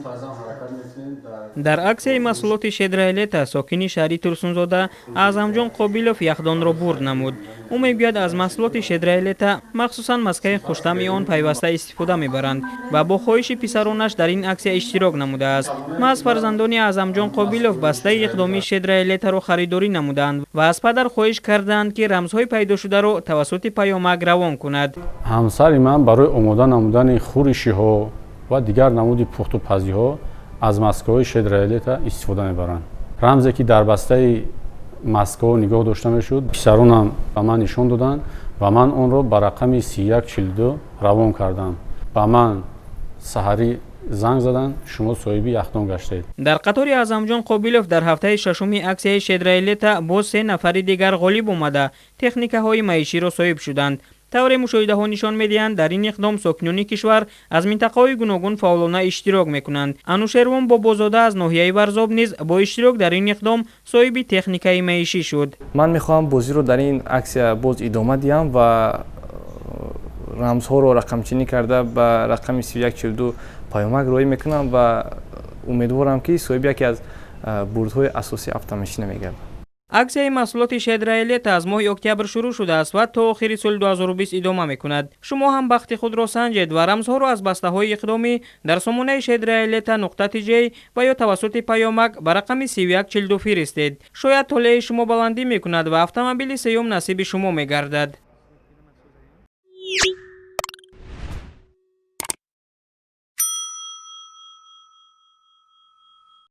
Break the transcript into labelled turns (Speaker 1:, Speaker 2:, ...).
Speaker 1: Мунтазам ҳаракат мекунем.
Speaker 2: Дар аксияи маҳсулоти «Щедрое лето» сокини шаҳри Турсунзода Аъзамҷон Қобилов яхдонро бурд намуд. Ӯ мегӯяд, аз маҳсулоти «Щедрое лето», махсусан маскаи хуштамъи он, пайваста истифода мебаранд ва бо хоҳиши писаронаш дар ин аксия иштирок намудааст. Маҳз фарзандони Аъзамҷон Қобилов бастаи иқдомии «Щедрое лето»-ро харидорӣ намуданд ва аз падар хоҳиш карданд, ки рамзҳои пайдошударо тавассути паёмак равон кунад.
Speaker 1: Ҳамсари ман барои омода намудани хӯришиҳо ва дигар намуди пухтупазиҳо аз маскаҳои «Щедрое лето» истифода мебаранд. Рамзе, ки дар бастаи маскаҳо нигоҳ дошта мешуд, писаронам ба ман нишон доданд ва ман онро ба рақами 3142 равон кардам. Ба ман саҳарӣ занг заданд: «Шумо соҳиби яхдон гаштед».
Speaker 2: Дар қатори Аъзамҷон Қобилов дар ҳафтаи шашуми аксияи «Щедрое лето» боз се нафари дигар ғолиб омада, техникаҳои маиширо соҳиб шуданд. Тавре мушоҳидаҳо нишон медиҳанд, дар ин иқдом сокинони кишвар аз минтақаҳои гуногун фаъолона иштирок мекунанд. Анушервон Бобозода аз ноҳияи Варзоб низ бо иштирок дар ин иқдом соҳиби техникаи маишӣ шуд.
Speaker 3: Ман мехоҳам бозиро дар ин аксия боз идома диҳам ва рамзҳоро рақамчинӣ карда, ба рақами 3142 паёмак роҳӣ мекунам ва умедворам, ки соҳиби яке аз бурдҳои асосии автомошина мегардам.
Speaker 2: Аксияи маҳсулоти «Щедрое лето» аз моҳи октябр шурӯъ шудааст ва то охири соли 2020 идома мекунад. Шумо ҳам бахти худро санҷед ва рамзҳоро аз бастаҳои иқдомӣ дар сомонаи щедроелето.тж ва ё тавассути паёмак ба рақами 3142 фиристед. Шояд толеи шумо баландӣ мекунад ва автомобили сеюм насиби шумо мегардад.